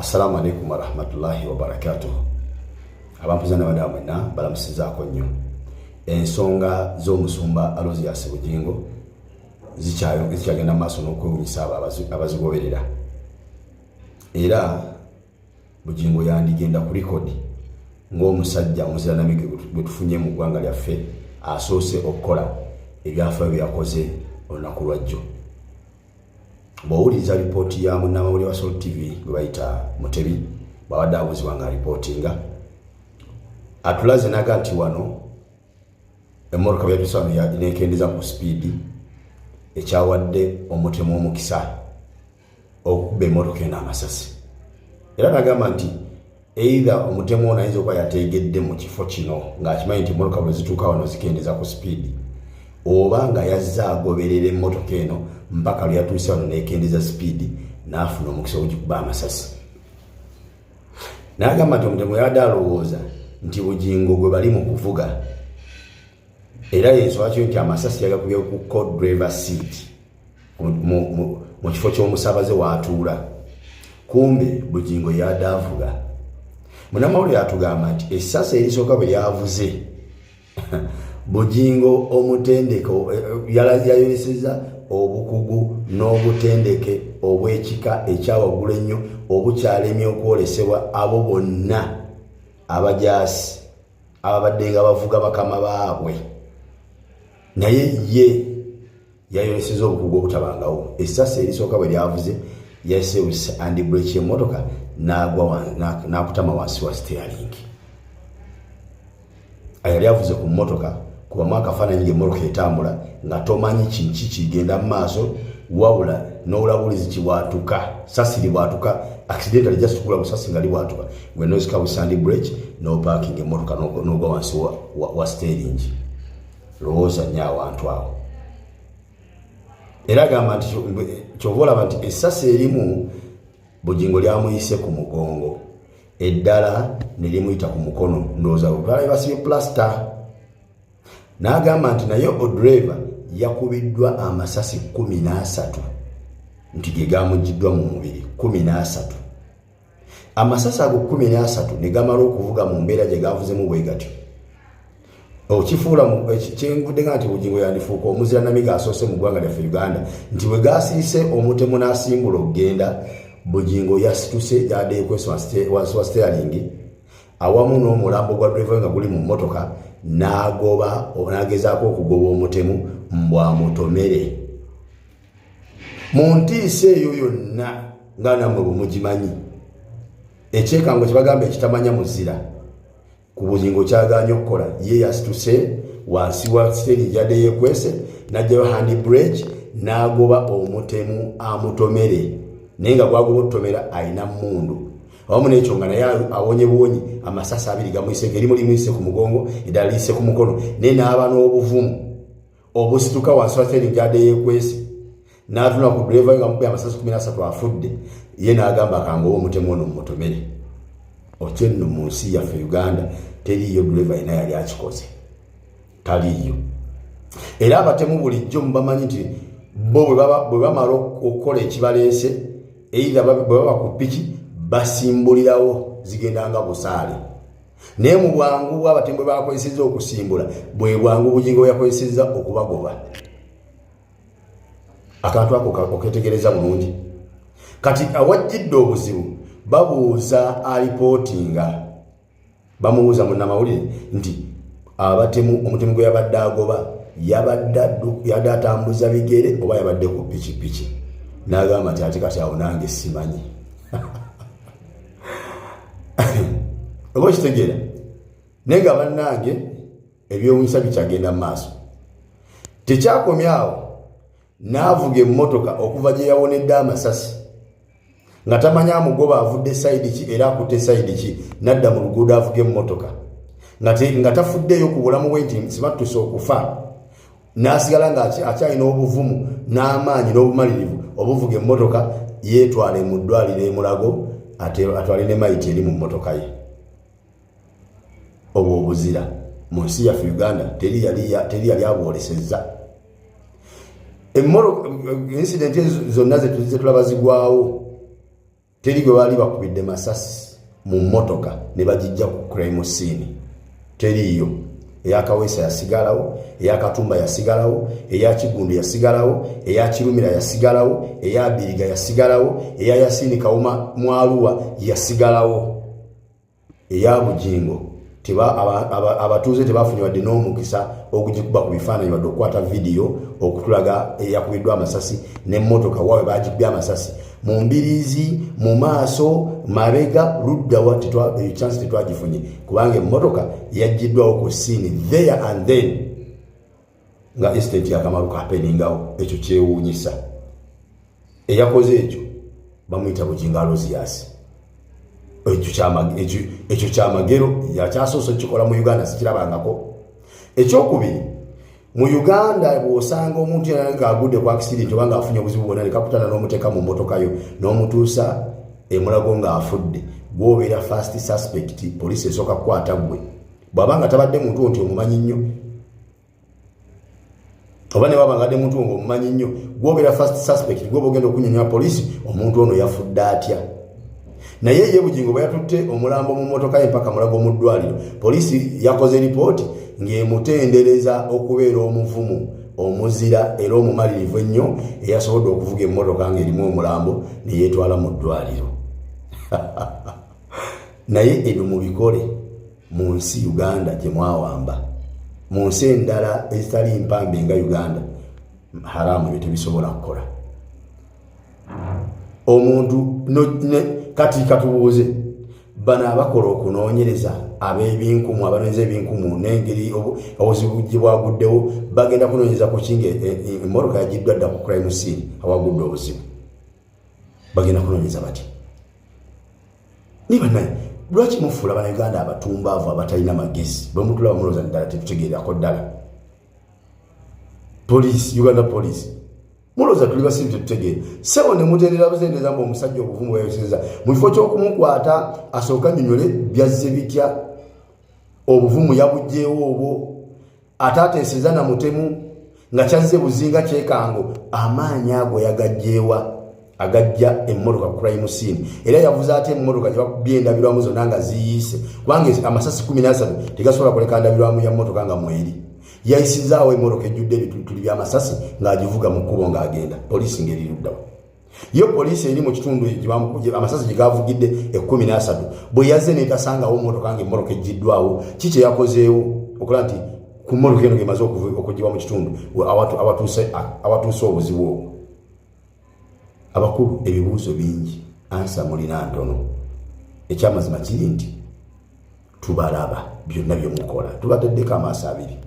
Assalamu alaikum warahmatullahi wabarakatuh. Abampuza n'abadamu mwenna balamusizaako nnyo. Ensonga z'omusumba Alozius Bugingo zikyagenda mu maaso n'okwewunyisa abo abazigoberera. Era Bugingo yandigenda ku likodi ng'omusajja omuziranamige gwe tufunye mu ggwanga lyaffe asoose okukola ebyafaayo bye yakoze olunaku lwajjo. Bw'owuliriza lipooti ya munnamawulire wa Salt TV gwe bayita Mutebi bw'abadde abuuzibwa nga alipootinga atulaze naga nti wano emmotoka byatuuse wano nekendeza ku sipiidi ekyawadde omutemu omukisa okukuba emmotoka eno amasasi. Era nagamba nti either omutemu ono ayinza okuba yateegedde mu kifo kino ng'akimanyi nti emmotoka bwe zituuka wano zikendeza ku sipiidi, oba nga yazze agoberera emmotoka eno mpaka lwe yatuuse wano n'ekendeza sipiidi n'afuna omukisa ogikuba amasasi. N'agamba nti omutemu yabadde alowooza nti Bugingo gwe bali mu kuvuga, era yensonga kyo nti amasasi yagakubye ku co-driver seat mu kifo ky'omusaabaze w'atuula, kumbe Bugingo yabadde avuga. Munnamawulire atugamba nti essasi erisooka bwe lyavuze, Bugingo omutendeke yayolesezza obukugu n'obutendeke obw'ekika ekyawaggulu ennyo obukyalemye okwolesebwa abo bonna abajaasi ababadde nga bavuga bakama baabwe, naye ye yayolesezza obukugu obutabangawo. Essasi erisooka bwe lyavuze, yasebuse handbrake y'emmotoka n'agwa n'akutama wansi wa steering. Yali avuze ku mmotoka, kubamu akafaananyi ng'emmotoka etambula nga tomanyi kinki kigenda mu maaso, wabula n'olabulizi kibwatuka, sasi libwatuka accidentally, just kula busasi nga libwatuka, gwe nosika bu handbrake n'opaakinga emmotoka n'ogwa wansi wa steering. Lowooza nnyo awantu awo. Era agamba nti kyova olaba nti essasi erimu Bugingo lyamuyise ku mugongo, eddala ne limuyita ku mukono, ndowooza bwetwala basibye plaster. N'agamba nti naye odriver yakubiddwa amasasi 13, nti ge gamugiddwa mu mubiri 13. Amasasi ago 13 ne gamala okuvuga mu mbeera gye gavuzemu bwe gatyo, okifuula kyenvudde nga nti Bugingo yandifuuka omuzira namiga asoose mu ggwanga lyaffe Uganda, nti bwe gasiise omutemu n'asimbula okugenda, Bugingo yasituse yadde yekwese wansi wa steering awamu n'omulambo gwa driver nga guli mu mmotoka, n'agoba, n'agezaako okugoba omutemu mbwamutomere mu ntiisa eyo yonna. Nga nammwe bwe mugimanyi, ekyekango kye bagamba ekitamanya muzira ku Bugingo kyaganye okukola, ye yasituse wansi wa steering yadde yekwese, n'aggyayo handbrake n'agoba omutemu amutomere, naye nga gwagoba otutomera alina mmundu. Awamu n'ekyo nga naye awonye buwonyi, amasasi abiri gamuyiseko, erimu limuyise ku mugongo, eddala liyise ku mukono, naye n'aba n'obuvumu obusituka wansi wa steering gyadde yekwese, n'atuna ku driver nga mukubye amasasi 13, afudde, ye n'agamba kangoba omutemu ono mumutomere. Otyo nno mu nsi yaffe Uganda teriiyo driver yina yali akikoze, taliiyo. Era abatemu bulijjo mubamanyi nti bo bwe bamala okukola ekibaleese, either bwe baba ku piki basimbulirawo, zigenda nga busaale. Naye mu bwangu bw'abatemu bwe bakozesezza okusimbula, bwe bwangu Bugingo bwe yakozesezza okubagoba. Akantu ako oketegereza bulungi. Kati awajjidde obuzibu, babuuza alipootinga, bamubuuza munnamawulire nti abatemu, omutemu gwe yabadde agoba yabadde atambuza bigere oba yabadde ku pikipiki? N'agamba nti ate kati awo nange simanyi. Oba okitegeera? Naye nga bannange ebyowunyisa bikyagenda mu maaso. Tekyakomye awo, n'avuga emmotoka okuva gye yawonedde amasasi nga tamanyi amugoba avudde side ki era akutte side ki, n'adda mu luguudo avuga emmotoka nga tafuddeeyo ku bulamu bwe nti sibattuse okufa, n'asigala nga akyalina obuvumu n'amaanyi n'obumalirivu obuvuga emmotoka yeetwale mu ddwaliro e Mulago, atwale ne mayiti eri mu mmotoka ye. Obwo obuzira mu nsi yaffe Uganda teri yali abwolesezza. Incident zonna zetulaba zigwawo. Teri gwe baali bakubidde masasi mu mmotoka ne bagijja ku crime scene, teriiyo. Eya Kaweesa yasigalawo, eya Katumba yasigalawo, eya Kigundu yasigalawo, eya Kirumira yasigalawo, eya Biriga yasigalawo, eya Yasini Kawuma Mwaluwa yasigalawo. Eya Bugingo abatuuze tebafunye wadde n'omukisa ogugikuba ku bifaananyi, wadde okukwata vidiyo okutulaga eyakubiddwa amasasi n'emmotoka wawe bagikubye amasasi mu mbiriizi, mu maaso, mabega, luddawa. Eyo chance tetwagifunye kubanga emmotoka yaggiddwawo ku scene there and then nga incident yakamala okuhappeningawo. Ekyo kyewuunyisa. Eyakoze ekyo bamuyita Bugingo Alozias. Ekyo kyamagero, yakyasoose okukikola mu Uganda, sikirabangako. Ekyokubiri, mu Uganda bw'osanga omuntu yena ng'agudde ku accident oba ng'afunye obuzibu bwonna, ne kakutana n'omuteeka mu mmotoka yo n'omutuusa emulago ng'afudde, gwobeera first suspect. Poliisi esooka kukwata ggwe, bw'aba nga tabadde muntu nti omumanyi nnyo, oba ne waba nga muntu nga omumanyi nnyo, gwobeera first suspect, gwoba ogenda okunyonyola poliisi omuntu ono yafudde atya. Naye ye Bugingo bwe yatutte omulambo mu mmotoka ye mpaka Mulago mu ddwaliro, poliisi yakoze ripooti ng'emutendereza okubeera omuvumu, omuzira era omumalirivu ennyo, eyasobodde okuvuga emmotoka ng'erimu omulambo ne yeetwala mu ddwaliro. Naye ebyo mubikole mu nsi Uganda gye mwawamba. Mu nsi endala ezitali mpambe nga Uganda, haramu, ebyo tebisobola kukola omuntu. Kati katubuuze bano abakola okunoonyereza, ab'ebinkumu, abanoonyeza ebinkumu n'engeri obuzibu gye bwaguddewo, bagenda kunoonyereza ku kinga emmotoka yagiddwa dda ku crime scene awagudde obuzibu? Bagenda kunoonyeza batya? Ni bannaye, lwaki mufuula Bannayuganda abatumbaavu abatalina magezi? Bwe mutulaba mulowooza ddala tetutegeerako ddala? Police, Uganda Police, mulowooza tuli basiru, tetutegeera? Sebo, ne mutendereza butendereza mbu omusajja obuvumu bwayoseza, mu kifo ky'okumukwata asooka annyonnyole byazze bitya, obuvumu yabuggyeewo obwo, ate ateeseza na mutemu nga kyazze buzinga kyekango. Amaanyi ago yagajjeewa agajja emmotoka ku crime scene? Era yavuze ate emmotoka gye bakubye endabirwamu zonna nga ziyiise? Kubanga amasasi 13 tegasobola kuleka ndabirwamu ya mmotoka nga mweri. Yayisizaawo emmotoka ejjudde ebitulituli by'amasasi ng'agivuga mu kkubo ng'agenda, poliisi ng'eri luddawo? Yo poliisi eri mu kitundu amasasi gye gavugidde 13, bwe yazze n'etasangawo mmotoka nga emmotoka eggiddwawo, ki kye yakozeewo okulaba nti ku mmotoka eno ng'emaze okugibwa mu kitundu awatuuse obuzibu obwo? Abakulu, ebibuuzo bingi, answer mulina ntono. Ekyamazima kiri nti tubalaba byonna byemukola, tubateddeko amaaso abiri.